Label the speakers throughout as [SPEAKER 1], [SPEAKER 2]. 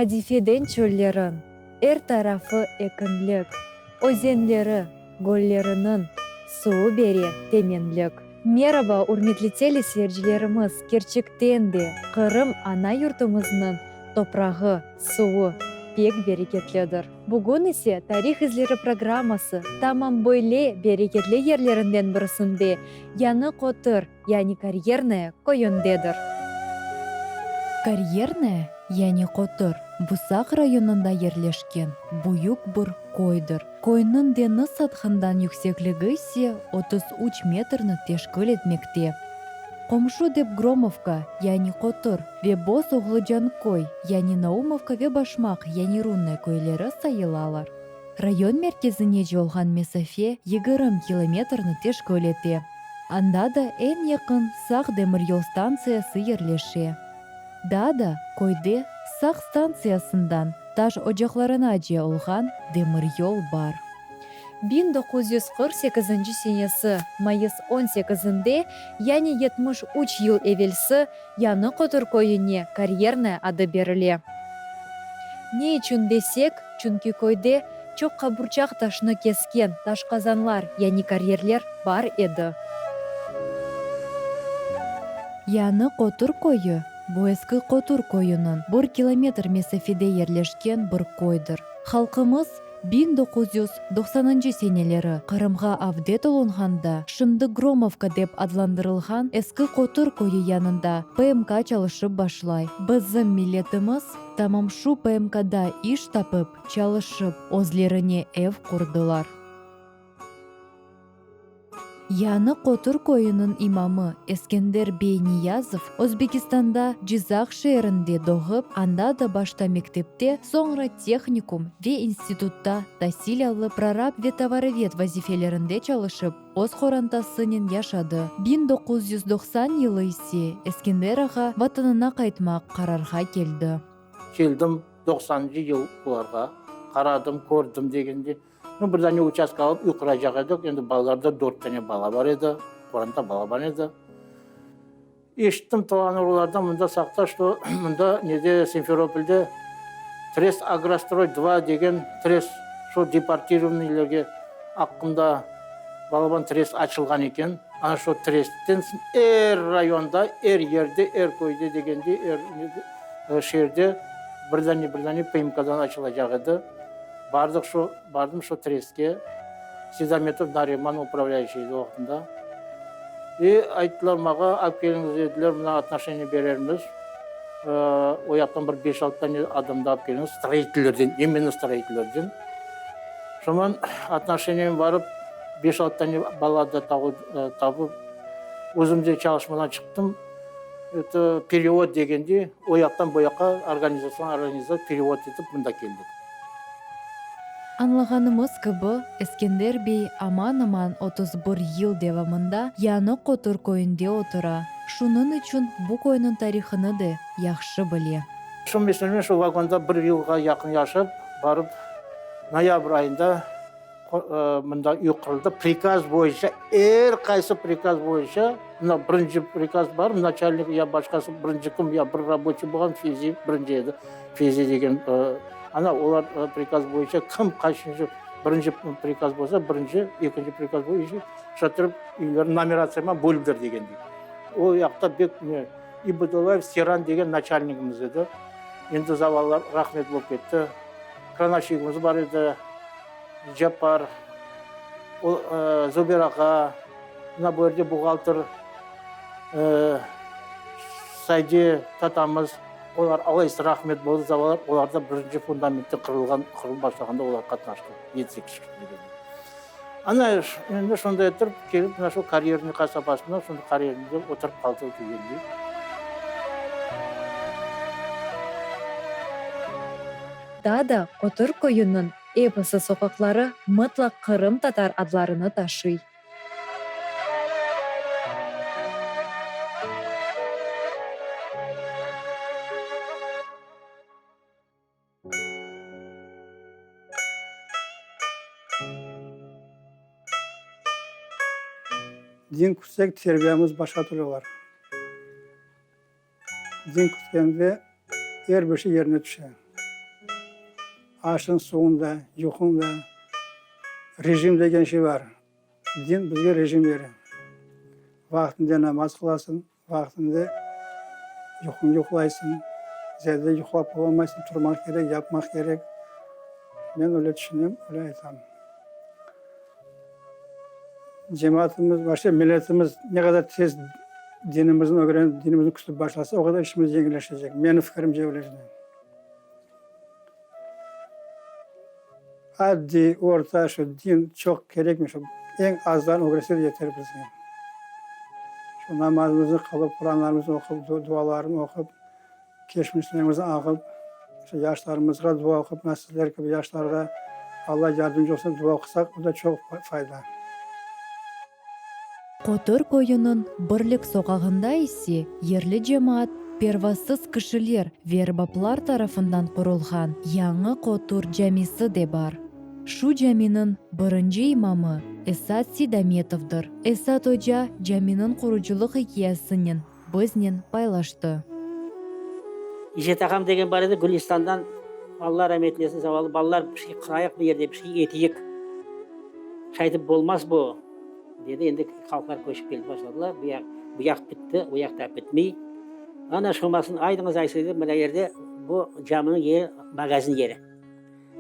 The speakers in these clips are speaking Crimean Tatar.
[SPEAKER 1] Qadifeden çöllerin er tarafı ekinlik, Özenleri, gölleriniñ suvu bere temenlik. Meraba, ürmetli teleseyircilerimiz, kerçekten de Qırım ana yurtumıznıñ toprağı, suvu pek bereketlidir. Bugün ise Tarih izleri programması tamam böyle bereketli yerlerinden birisinde, Yañı Qotır, yani Karyernoye köyündedir. Karyernoye, yani Qotur, bu Saq rayonında yerleşken büyük bir köydir. Köyniñ deñiz sathından yüksekligi ise 33 metrni teşkil etmekte. Qomşu dep Gromovka, yani Qotur, ve Boz Oğlucanköy, yani Naumovka ve Başmaq, yani Runnoye köyleri sayılalar. Rayon merkezinece olğan mesafe 20 kilometrni teşkil ete. Anda da eñ yaqın Saq demiryol stantsiyası yerleşe. Daa da köyde Saq stantsiyasından taş ocaqlarınace olğan demiryol bar. 1948-nci senesi mayıs on sekizinde, yani 73 yıl evelsi Yañı Qotur köyüne Karyernoye adı berile. Ne içün desek, çünki köyde çoq qaburçaq taşnı kesken taşqazanlar, yani karyerler bar edi. Yañı Qotur köyü, bu eski Qotur köyüniñ bir kilometr mesafede yerleşken bir köydir. Halqımız 1990-ncı seneleri Qırımğa avdet olunğanda, şimdi Gromovka dep adlandırılğan eski Qotur köyü yanında PMK çalışıp başlay. Bizim milletimiz tamam şu PMKda iş tapıp, çalışıp, özlerine ev qurdılar. Yañı Qotur köyüniñ imamı Eskender bey Niyazov Özbekistanda Cizaq şeerinde doğıp, anda da başta mektepte, soñra tehnikum ve institutta tasil alıp, prorab ve tovarovet vazifelerinde çalışıp, öz qorantasınen yaşadı. 1990 yılı ise Eskender ağa Vatanına qaytmaq qararğa keldi.
[SPEAKER 2] Keldim doqsanıncı yıl bularğa, qaradım, kördim degende, Nu, bir dane uçastka alıp üy quracaq edik, endi balalarda dört dane bala bar edi, qoranta balaban edi. Eşittim toğan-urulardan mında Saqta, şto mında nede Simferopolde trest Agrostroy dva degen trest, şo deportirovanıylerge aqqında balaban trest açılğan eken. Ana şo trestten er rayonda, er yerde, er köyde degende, er nede şeerde bir dane, bir dane PMKdan açılacaq edi. Bardıq şu, bardım şu trestke, Seydametov Nariman upravlâyuşiy edi o vaqtında. İ ayttılar mağa, alıp keliñiz dediler, mına otnoşeniye berermiz. O yaqtan bir beş-altı tane adamnı alıp keliñiz, stroitellerden, imенно stroitellerden. Şoman otnoşeniyem barıp, beş-altı tane bala da tapıp, özüm de çalışmadan çıqtım. Eto, perevod degende, o yaqtan bu yaqqa organizatsiyadan organizatsiya perevod etip mında keldik.
[SPEAKER 1] Añlağanımız kibi, Eskender bey aman-aman 31 yıl devamında Yañı Qotur köyünde otura, şunıñ içün bu köyniñ tarihını da yahşı bile.
[SPEAKER 2] Şu meselmen şu vagonda bir yılğa yaqın yaşap, barıp noyabr ayında Mında üy quruldı. Prikaz boyunca, er qaysı prikaz boyunca, mına birinci prikaz bar, naçalnik ya başqası birinci kim, ya bir raboçiy bolğan, Fezi birinci edi, Fezi degen, ana olar prikaz boyunca kim qaçıncı birinci prikaz bolsa, birinci, ekinci prikaz boyunca şöttirip üylerni nomeratsiyaman böldiler degendey. O yaqta bek ne, İbadulayev Seyran degen naçalnigimiz edi. Endi zavallı rahmetli bolıp ketti. Kranoşçigimiz bar edi. Ceppar, o, Zuber ağa, mına bu yerde buhgalter Sayde tatamız, olar Alla ise rahmet bolsun, zavallar, olar da birinci fundamentte qırılğan, qırılıp başlağanda olar qatnaştı, yedi-sekiz kişi degende. Ana, endi şunday ettirip, kelip mına şu Karyernıy qasabasında, şunda Karyernıyda oturıp qaldıq degendey.
[SPEAKER 1] Daa da Qotur köyüniñ episi soqaqları mıtlaq qırımtatar adlarını taşıy.
[SPEAKER 3] Din kütsek, terbiyemiz başqa türlü olar. Din kütkende er bir şey yerine tüşe. Aşıñ, suvuñ da, yuquñ da. Rejim degen şey bar. Din bizge rejim bere. Vaqtında namaz qılasıñ, vaqtında yuquñ yuqlaysıñ. Ziyade yuqlap olamaysıñ, turmaq kerek, yapmaq kerek. Men öyle tüşünem, öyle aytam. Cemaatımız, vapşe milletimiz ne qadar tez dinimizni ögrenip, dinimizni kütüp başlasa, o qadar işimiz yengilleşecek. Menim fikirimce öyle. Addiy, orta şu din çoq kerekmey, şu eñ azdan ögrense de yeter bizge. Şu namazımıznı qılıp, Quranlarımıznı oqup, dualarını oqup, keçmişlerimizni ağıp, şu yaşlarımızğa dua oqup, mına sizler kibi yaşlarğa Alla yardımcı olsun dep dua oqusaq, o da çoq fayda.
[SPEAKER 1] Qotur köyüniñ Birlik soqağında ise yerli cemaat pervasız kişiler ve erbaplar tarafından qurulğan yañı Qotur camisi de bar. Şu caminiñ birinci imamı Esat Seydametovdır. Esat oca caminiñ qurucılıq ikâyesinen biznen paylaştı.
[SPEAKER 4] İzzet ağam degen bar edi, Gülistandan, Alla ramet eylesin, zavallı balalar, bir şey qırayıq bu yerde, bir şey eteyik. Şaytip bolmaz bu, dedi. Endi halqlar köçip kelip başladılar. Bu yaq, bu yaq bitti, o yaq daa bitmey. Ana şomasın aydıñız aysa dedi, mına yerde bu caminiñ yeri magazin yeri.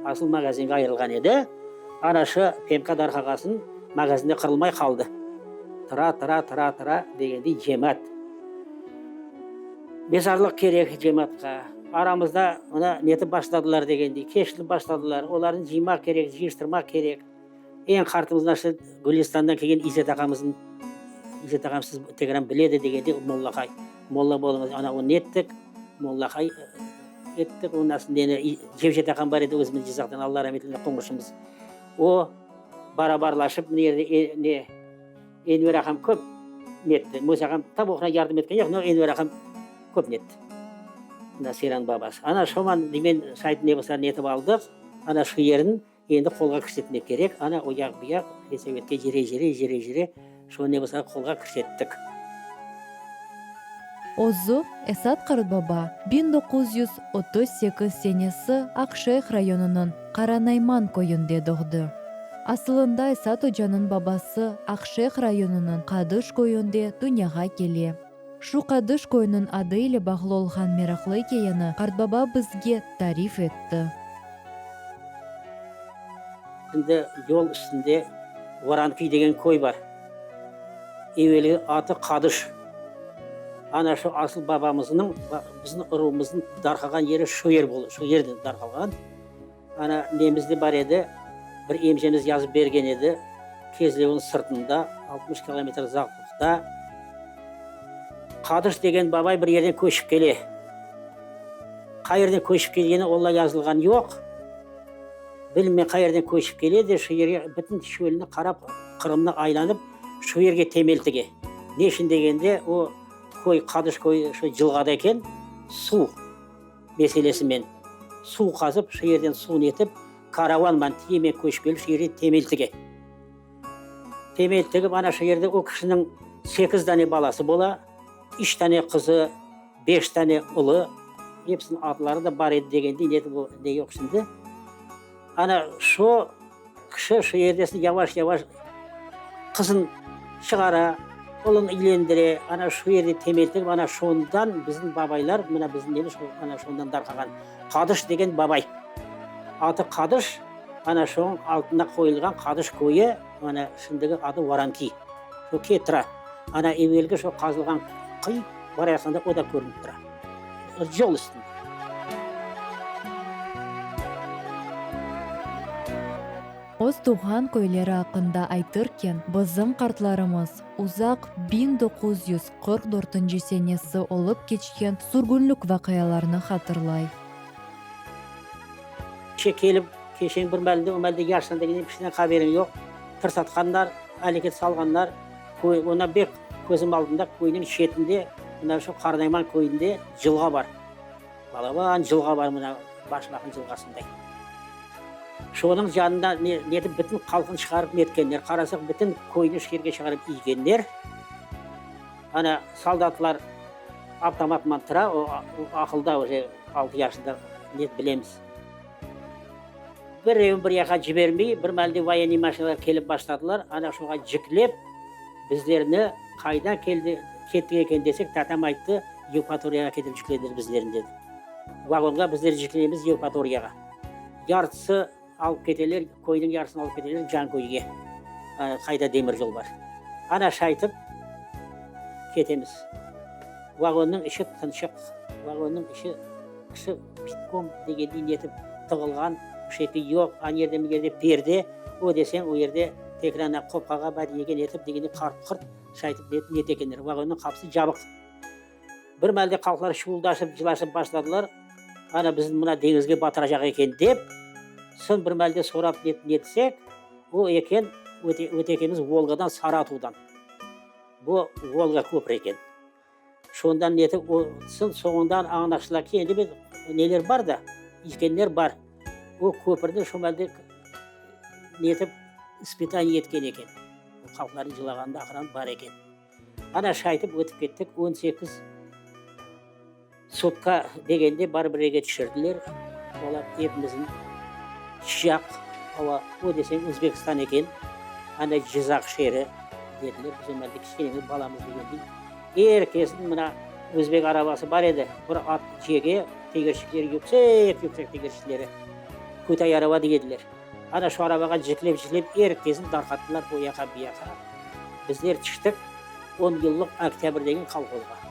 [SPEAKER 4] Asıl magazinge ayırılğan edi. Ana şu PMK darqağasın magazinde qırılmay qaldı. Tıra, tıra, tıra, tıra degendey cemaat. Mezarlıq kerek cemaatqa. Aramızda mına netip başladılar degendey, keşilip başladılar. Olarnı cıymaq kerek, cıyıştırmaq kerek. Eñ qartımız mına şu Gülistandan kelgen İzzet ağamıznıñ, İzzet ağam siz tekrar biledi degende mollaqay, molla bolıñız, ana onı ettik, mollaqay ettik, ondan soñ neni, Cevdet ağam bar edi özümiz Cizaqtan, Alla rahmet eylesin, qoñşumız. O, barabarlaşıp mına yerde ne, Enver ağam köp netti, Musa ağam tam oquna yardım etken yoq, no Enver ağam köp netti. Mına Seyran babası. Ana şoman demen sayt ne bolsa netip aldıq, ana şu yerin Endi qolğa kirsetmek kerek, ana o yaq bu yaq esavetke cere cere cere cere şo ne bolsa qolğa kirsettik.
[SPEAKER 1] Özü, Esat qartbaba, 1938 senesi Aqşeyh rayonınıñ Qaranayman köyünde doğdı. Asılında Esat ocanıñ babası Aqşeyh rayonınıñ Qadış köyünde dünyağa kele. Şu Qadış köyüniñ adı ile bağlı olğan meraqlı ikâyeni qartbaba bizge tarif etti.
[SPEAKER 4] Şimdi yol üstünde Vorankiy degen köy bar. Evelgi atı Qadış. Ana şu asıl babamıznıñ, bizim uruvımıznıñ darqalğan yeri şu yer boldı, şu yerden darqalğan. Ana nemizde bar edi, bir emcemiz yazıp bergen edi, Kezlevniñ sırtında, 60 kilometr uzaqlıqta Qadış degen babay bir yerden köçip kele. Qayerden köçip kelgeni olla yazılğan yoq. Bilmey qayerden köçip kele de, şu yerge bütün çölni qarap, Qırımnı aylanıp, şu yerge temel tige. Ne içün degende, o köy, Qadış köyü şu cılğada eken, suv meselesimen suv qazıp, şu yerden suvnı etip, karavanman, tiyemen köçip kelip, şu yerge temel tige. Temel tigip, ana şu yerde o kişiniñ sekiz dane balası bola, üç dane qızı, beş dane ulı, episiniñ adları da bar edi degendey, ne bu, ne yoq şimdi. Ana şu kişi şu yerdesin yavaş-yavaş qızın çıqara, ulın üylendire, ana şu yerde temel tigip, ana şondan bizim babaylar, mına bizim nemiz ana şondan darqağan. Qadış degen babay. Atı Qadış, ana şoñ altına qoyulğan Qadış köyü, mana şimdigi adı Vorankiy. Şo ke tura. Ana evelgi şo qazılğan qıy barayatqanda o da körünip tura. Yol üstünde.
[SPEAKER 1] Öz tuvğan köyleri aqqında aytırken, bizim qartlarımız uzaq 1944 senesi olıp keçken sürgünlik vaqialarını hatırlay.
[SPEAKER 4] İşe kelip, keçen bir maalde, o maalde yaşsan degende bir şeyden haberiñ yoq. Tırsatqanlar, aleket salğanlar. Köy, onda bek közüm aldında köyniñ çetinde, mına şu Qarnayman köyünde cılğa bar. Balaban cılğa bar mına Başmaqnıñ cılğasınday. Şonıñ yanında ne, netip bütün halqnı çıqarıp netkenler. Qarasaq bütün köyni şu yerge çıqarıp iygenler. Ana soldatlar avtomatman tura, o aqılda uje altı yaşında net bilemiz. Birevni bir yaqa cibermey, bir maalde voyenniy maşinalar kelip başladılar, ana şoğa ciklep, bizlerni qayda keldi, kettik eken desek, tatam ayttı, Yevpatoriyağa ketip ciklediler bizlerni, dedi. Vagonğa bizler ciklenemiz Yevpatoriyağa. Yartısı alıp keteler, köyniñ yarısını alıp keteler Canköyge, qayda demir yol bar. Ana şaytip ketemiz. Vagonnıñ içi tınçıq, vagonnıñ içi kişi pitkom degendiy netip tığılğan, bir şekil yoq, an yerde bu yerde perde, o deseñ o yerde tekrar ana qopqağa badiyege netip degendiy qart-qurt şaytip netip nete ekenler. Vagonnıñ qapısı cabıq. Bir maalde halqlar şuvuldaşıp, cılaşıp başladılar, ana bizni mına deñizge batıracaq eken dep, soñ bir maalde sorap netsek, o eken ötekimiz Volgadan, Saratovdan. Bu Volga köprü eken. Şondan netip, o soñ soñundan añlaşıla ki, endi bir neler bar da, ilkenler bar. O köpürni şu maalde netip ispitaniye etken eken. O halqlarnıñ cılağanında aqran bar eken. Ana şaytip ötip kettik, on sekiz sutka degende bar birege tüşürdiler. Olar epimizin sıcaq ava, o deseñ Özbekistan eken, anda Cizaq şeeri dediler, biz onlarda kiçkene balamız degendiy. Er kesniñ mına özbek arabası bar edi, bir at cege, tegerçikleri yüksek yüksek tegerçikleri, Kütay araba dey ediler. Ana şu arabağa ciklep-ciklep er kesni darqattılar o yaqa, bu yaqa. Bizler tüştik on yıllıq Oktâbr degen kolhozğa.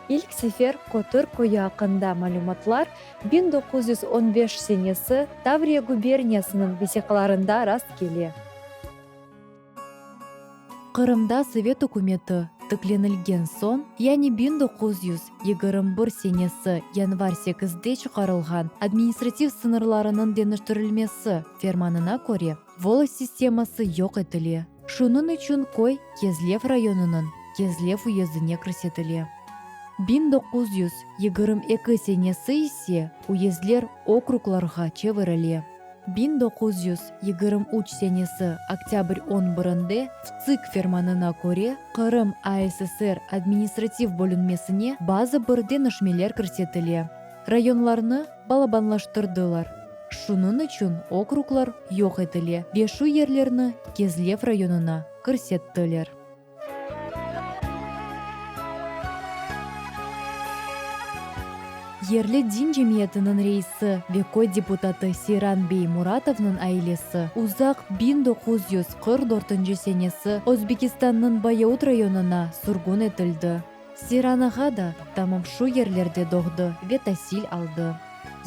[SPEAKER 1] İlk sefer Qotur köyü aqqında malümatlar 1915 senesi Tavriya guberniyasınıñ vesiqalarında rastkele. Qırımda sovet ükümeti tiklenilgen soñ, yani 1921 senesi yanvar sekizde çıqarılğan administrativ sıñırlarınıñ deñiştirilmesi fermanına köre, volost sisteması yoq etile. Şunıñ içün köy Kezlev rayonınıñ Kezlev uyezdine kirsetile. 1922 senesi ise uyezdler okruglarğa çevirile. 1923 senesi oktâbr on birinde VTsİK fermanına köre Qırım ASSR administrativ bölünmesine bazı bir deñişmeler kirsetile, rayonlarnı balabanlaştırdılar, şunıñ içün okruglar yoq etile ve şu yerlerni Kezlev rayonına kirsettiler. Yerli din cemiyetiniñ reisi ve köy deputatı Seyran bey Muratovnıñ ailesi uzaq 1944 senesi Özbekistannıñ Bayaut rayonına sürgün etildi. Seyran ağa da tamam şu yerlerde doğdı ve tasil aldı.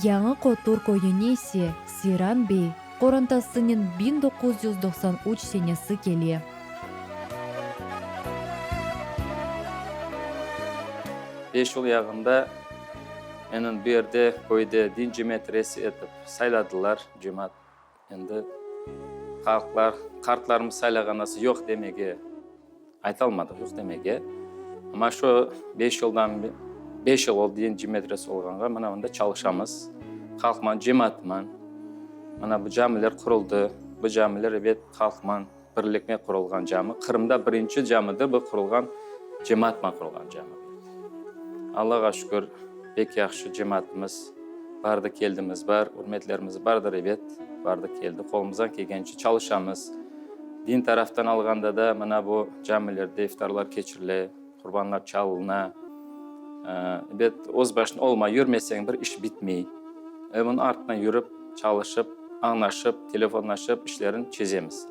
[SPEAKER 1] Yañı Qotur köyüne ise Seyran bey qorantasınen 1993 senesi kele.
[SPEAKER 5] Beş yıl yağında meni bu yerde, köyde din cemiyet reisi etip sayladılar. Cemaat endi halqlar, qartlarımız saylağanası yoq demege aytalmadıq, yoq demege. Amma şu beş yıldan, beş yıl oldı din cemiyet reisi olğanğa, mına mında çalışamız halqman, cemaatman. Mına bu camiler quruldı. Bu camiler, ebet, halqman. Birlikme qurulğan cami, Qırımda birinci camidir bu qurulğan, cemaatman qurulğan cami. Allağa şükür, pek yahşı cemaatımız, bardı-keldimiz bar, ürmetlerimiz bardır, ebet, bardı-keldi, qolumızdan kelgence çalışamız. Din taraftan alğanda da, mına bu camilerde iftarlar keçirile, qurbanlar çalına. Ebet, öz başına olmay, yürmeseñ bir iş bitmey. E, bunıñ artından yürip, çalışıp, añlaşıp, telefonlaşıp işlerin çezemiz.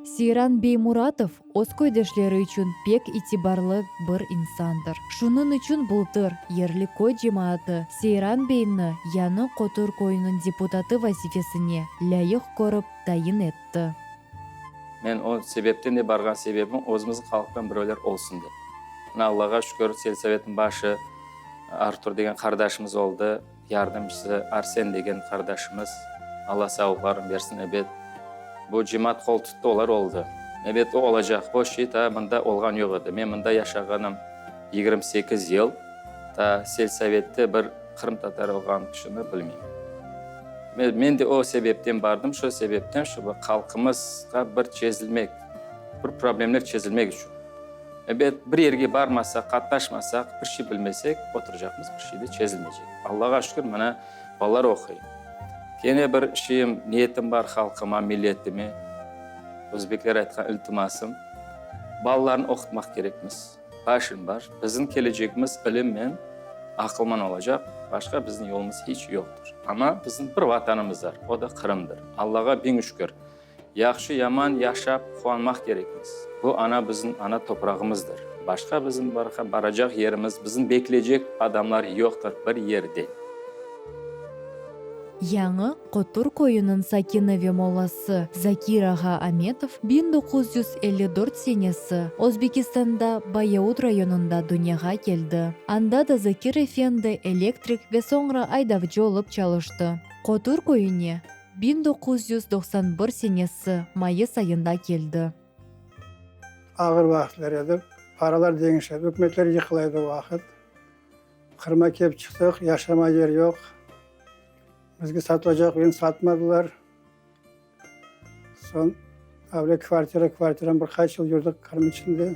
[SPEAKER 1] Seyran Beymuratov öz köydeşleri içün pek itibarlı bir insandır. Şunıñ içün bıltır yerli köy cemaatı Seyran beyni Yañı Qotur köyüniñ deputatı vazifesine lâyıq körip tayin etti.
[SPEAKER 5] Men o sebepten de barğan sebebim özümizniñ halqtan birevler olsun dep. Mına Allağa şükür, selsovetniñ başı Artur degen qardaşımız oldı, yardımcısı Arsen degen qardaşımız, Alla sağlıqlarını bersin, ebet, bu cemaat qol tuttı, olar oldı. Ebet, o olacaq, o şey taa mında olğan yoq edi. Men mında yaşağanım 28 yıl, taa selsovette bir qırımtatar olğan kişini bilmeyim. Men de o sebepten bardım, şu sebepten, şu halqımızğa bir çezilmek, bir problemler çezilmek içün. Ebet, bir yerge barmasaq, qatnaşmasaq, bir şey bilmesek, oturacaqmız, bir şey de çezilmeycek. Allağa şükür, mına, balalar oquy. Kene bir şeyim, niyetim bar halqıma, milletime, özbekler aytqan iltimasım, balalarnı oqutmaq kerekmiz. Başın baş, bizim kelecegimiz ilimmen, aqılman olacaq, başqa bizim yolumız hiç yoqtır. Amma bizim bir Vatanımız bar, o da Qırımdır. Allağa biñ şükür, yahşı-yaman yaşap, quvanmaq kerekmiz. Bu ana bizim ana toprağımızdır. Başqa bizim baracaq yerimiz, bizni bekleycek adamlar yoqtır bir yerde.
[SPEAKER 1] Yañı Qotur köyüniñ sakini ve mollası Zakir ağa Ametov 1954 senesi Özbekistanda Bayaut rayonında dünyağa keldi. Anda da Zakir efendi elektrik ve soñra aydavcı olıp çalıştı. Qotur köyüne 1991 senesi mayıs ayında keldi.
[SPEAKER 3] Ağır vaqıtlar edi, paralar deñişe edi, ükümetler yıqıla edi o vaqıt. Qırımğa kelip çıqtıq, yaşama yer yoq. Bizge satılacaq uyni satmadılar. Soñ avle kvartira, kvartiran bir qaç yıl yurdiq Qırım içinde.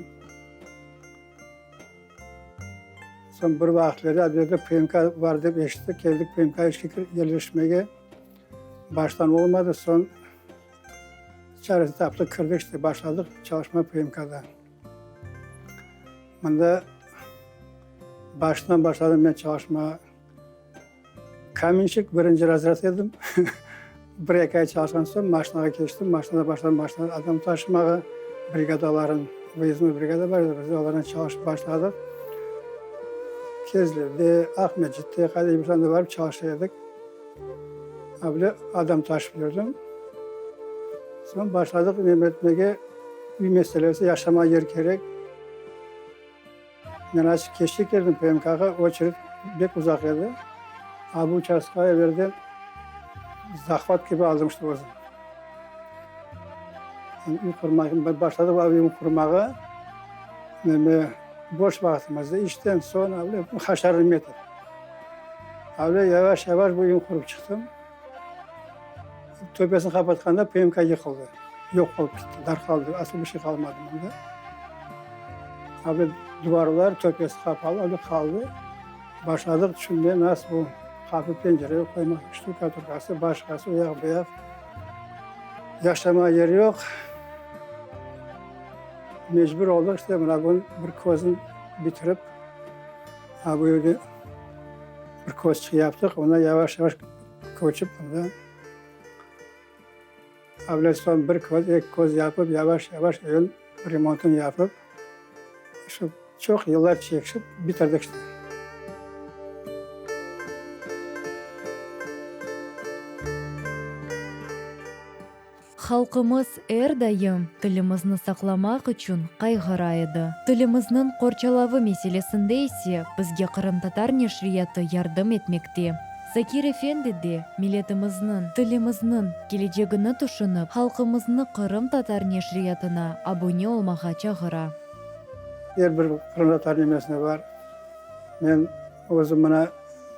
[SPEAKER 3] Soñ bir vaqıtları avlede PMK bar dep eşittik, keldik PMK işke yerleşmege. Baştan olmadı, soñ çaresini taptıq, kirdik işte, başladıq çalışma PMKda. Mında başından başladım men çalışmağa. Kamenşik, birinci razrâd edim. Bir-eki ay çalışqan soñ maşinağa keçtim. Maşinada başladım maşinada adam taşımağa. Brigadaların, vıyezdnoy brigada bar edi bizde, olarnen çalışıp başladıq. Kezlevde, Aqmescitte, qayda yürse anda barıp çalışa edik. Avle adam taşıp yürdim. Soñ başladıq neme etmege, üy meselesi, yaşama yer kerek. Men azçıq keçte keldim PMK-ğa, oçered bek uzaq edi. A bu uçastkağa evelden zahvat kibi aldım işte özüm. Üy qurmaq, başladıq o evni qurmağa, neme, boş vaqtımızda, işten soñ, avle haşarım etip. Avle yavaş-yavaş bu evni qurıp çıqtım. Töpesini qapatqanda PMK yıqıldı, yoq olıp ketti, darqaldı, asıl bir şey qalmadı mında. Abi duvarlar, töpesi qapalı, öyle qaldı. Başladıq tüşünmeye, nasıl bu qapı, pencere qoymaq, ştukaturkası, başqası, o yaq, bu yaq. Yaşamağa yer yoq. Mecbur oldıq, işte, mına bunı bir közün bitirip, ha bu evde bir közçik yaptıq, ondan yavaş-yavaş Köçip mında avle soñ bir köz, eki köz yapıp, yavaş-yavaş evniñ remontını yapıp, şu çoq yıllar çekişip bitirdik işte.
[SPEAKER 1] Halqımız er daim tilimizni saqlamaq içün qayğıra edi. Tilimizniñ qorçalavı meselesinde ise bizge qırımtatar neşriyatı yardım etmekte. Zakir efendi de milletimizniñ, tilimizniñ kelecegini tüşünip, halqımıznı qırımtatar neşriyatına abone olmağa çağıra.
[SPEAKER 3] Er bir qırımtatar nemesine bar. Men özüm mına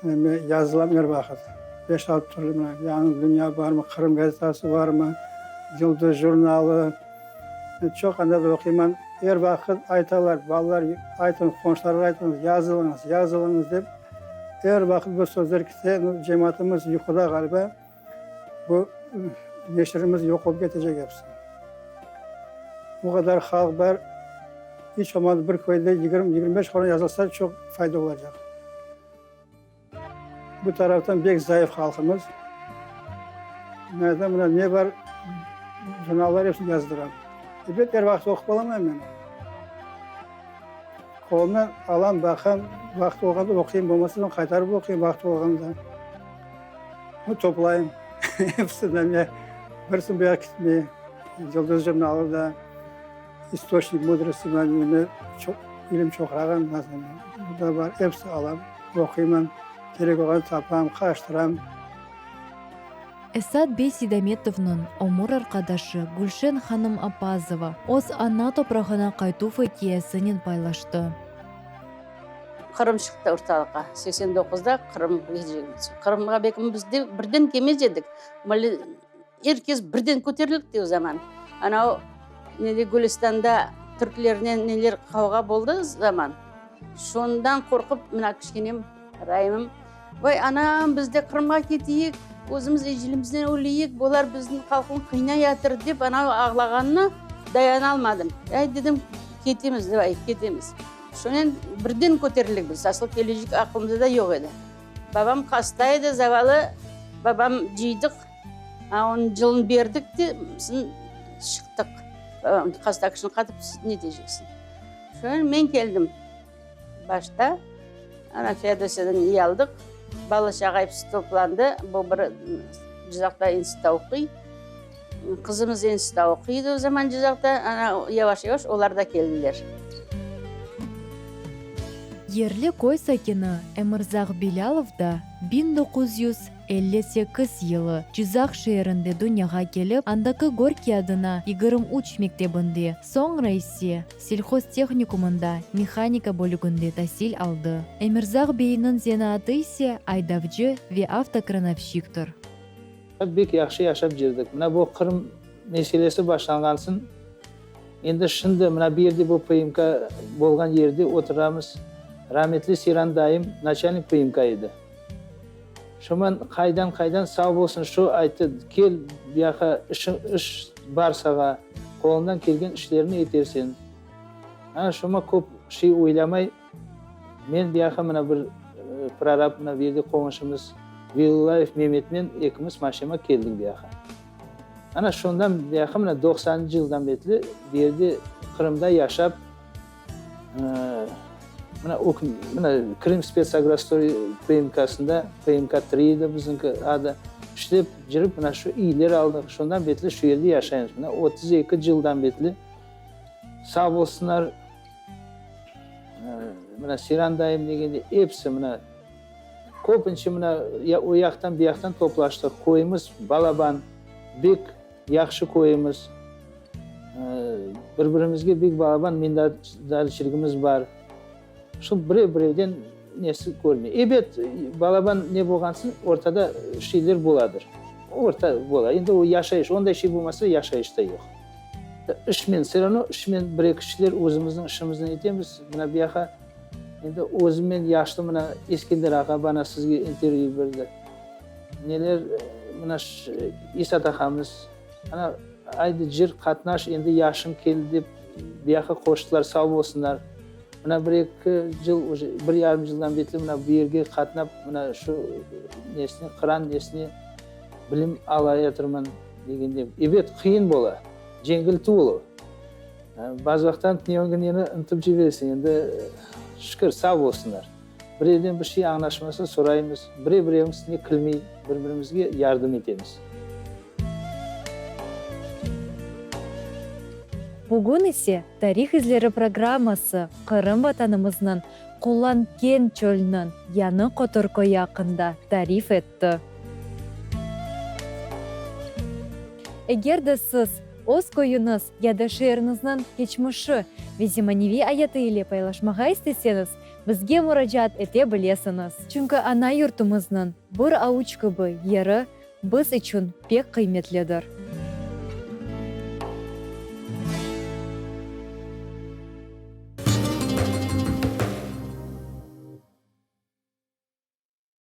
[SPEAKER 3] neme yazılam er vaqıt. Beş-altı türlü mına Yañı dünya barmı, Qırım gazetası barmı, Yıldız jurnalı, men çoq anda da oquyman. Er vaqıt aytalar, balalar, aytıñız, qonşularğa aytıñız, yazılıñız, yazılıñız dep. Er vaqıt bu sözler kete, cemaatımız yuquda ğaliba, bu neşirimiz yoq olıp ketecek episi. Bu qadar halq bar, iç olmadı bir köyde 20, 25 qoran yazılsa çoq fayda olacaq. Bu taraftan bek zayıf halqımız. Mına mına ne bar, jurnallar episini yazdıram. Ebet, er vaqıt oqup olamayım men. Qolumdan alam, baqam, vaqıt olğanda oquyım, bolmasa soñ qaytarıp oquyım vaqıt olğanda. Nu, toplayım. Episinden men birisi bu yoq kitmey. Yıldız jurnalı da, İstoçnik mudrosti neme çoq ilim çoqrağı bu da bar. Episi alam, oquyman, kerek olğanı tapam, qarıştıram.
[SPEAKER 1] Esat bey Seydametovnıñ ömür arqadaşı Gülşen hanım Appazova öz ana toprağına qaytuv ikâyesinen paylaştı.
[SPEAKER 6] Qırım çıqtı ortalıqqa. 89da Qırım Qırımğa belki biz de birden kelmez edik. Er kes birden köterildi o zaman. Ana o nede Gülistanda. Türklernen neler qavğa boldı zaman, şondan qorqıp mına kiçkenem Raimim, Vay, anam, biz de Qırımğa keteyik, özümiz ecelimizden öleyik, bular bizni halqnı qıynayatır, dep ana ağlağanına dayanalmadım. Ay, dedim, ketemiz, davay, ketemiz. Şonen birden köterildik biz, asıl kelecek aqılımızda da yoq edi. Babam hasta edi, zavalı, babam cıydıq, onıñ cılın berdik de, soñ çıqtıq. Babam hasta kişini qatıp ne eteceksiñ? Şonen men keldim. Başta, ana, Feodosiyadan iy aldıq. Bala-çağa episi toplandı. Bu bir Cizaqta institutta oquy. Qızımız institutta oquy edi o zaman Cizaqta. Ana, yavaş-yavaş olar da keldiler.
[SPEAKER 1] Yerli köy sakini Emirzaq Bilâlov da 1958 yılı Cizaq şeerinde dünyağa kelip, andaki Gorkiy adına 23 mektebinde, soñra ise Selhoztehnikumında mehanika bölüginde tasil aldı. Emirzaq beyniñ zenaatı ise aydavcı ve avtokranovşiktir.
[SPEAKER 7] Bek yahşı yaşap cürdik. Mına bu Qırım meselesi başlanğansın, endi şimdi mına bu yerde bu PMK bolğan yerde oturamız. Rametli Seyran dayım naçalnik PMK edi. Şoman qaydan-qaydan sağ bolsun şu ayttı, kel bu yaqa işi iş bar sağa, qolundan kelgen işlerni etersen. Ana şoma köp şey oylamay, men bu yaqa mına bir prorab mına bu yerde qoñşumız Velillayev Memetnen ekimiz maşema keldik bu yaqa. Ana şondan bu yaqa mına doqsanıncı yıldan betli bu yerde Qırımda yaşap, Mına mına Krımspetsagrostroy PMK-sında, PMK tri edi bizimki adı, işlep cürip mına şu iyler aldıq. Şondan betli şu yerde yaşaymız. Mına 32 yıldan betli sağ bolsunlar, mına Seyran dayım degende episi mına köpünce mına o yaqtan bu yaqtan toplaştıq. Köyümiz balaban, bek yahşı köyümiz. Bir-birimizge bek balaban minnetdarçılığımız bar. Şu birev-birevden nesi körmey. Ebet, balaban ne bolğansın, ortada şeyler boladır. Orta bola. Endi o yaşayış, onday şey bolmasa, yaşayış da yoq. İşmen, vse ravno işmen bir-eki kişiler özümizniñ işimizni etemiz. Mına bu yaqa endi özümmen yaşlı mına Eskender ağa bana sizge intervyu berdi. Neler, mına İsat ağamız. Ana, aydı, cır, qatnaş, endi yaşıñ keldi dep, buyaqa qoştılar, sağ bolsunlar. Mına bir-eki cıl, uje bir yarım cıldan betli mına bu yerge qatnap, mına şu nesine, Quran nesine bilim alayatırman degende. Ebet, qıyın bola, cengil tuvul o. Bazı vaqıttan tünevin neni unutıp ciberesiñ, endi şükür, sağ bolsunlar. Birevden bir şey añlaşmasa soraymız, birev-birevniñ üstüne külmey, bir-birimizge yardım etemiz.
[SPEAKER 1] Bugün ise Tarih izleri programması Qırım Vatanımıznıñ Qulan keñ çölniñ Yañı Qotur köyü aqqında tarif etti. Eger de siz öz köyüñiz ya da şeeriñizniñ keçmişi ve zemaneviy ayatı ile paylaşmağa isteseñiz, Bizge muracaat ete bilesiñiz. Çünki ana yurtumıznıñ bir avuç kibi yeri biz içün pek qıymetlidir.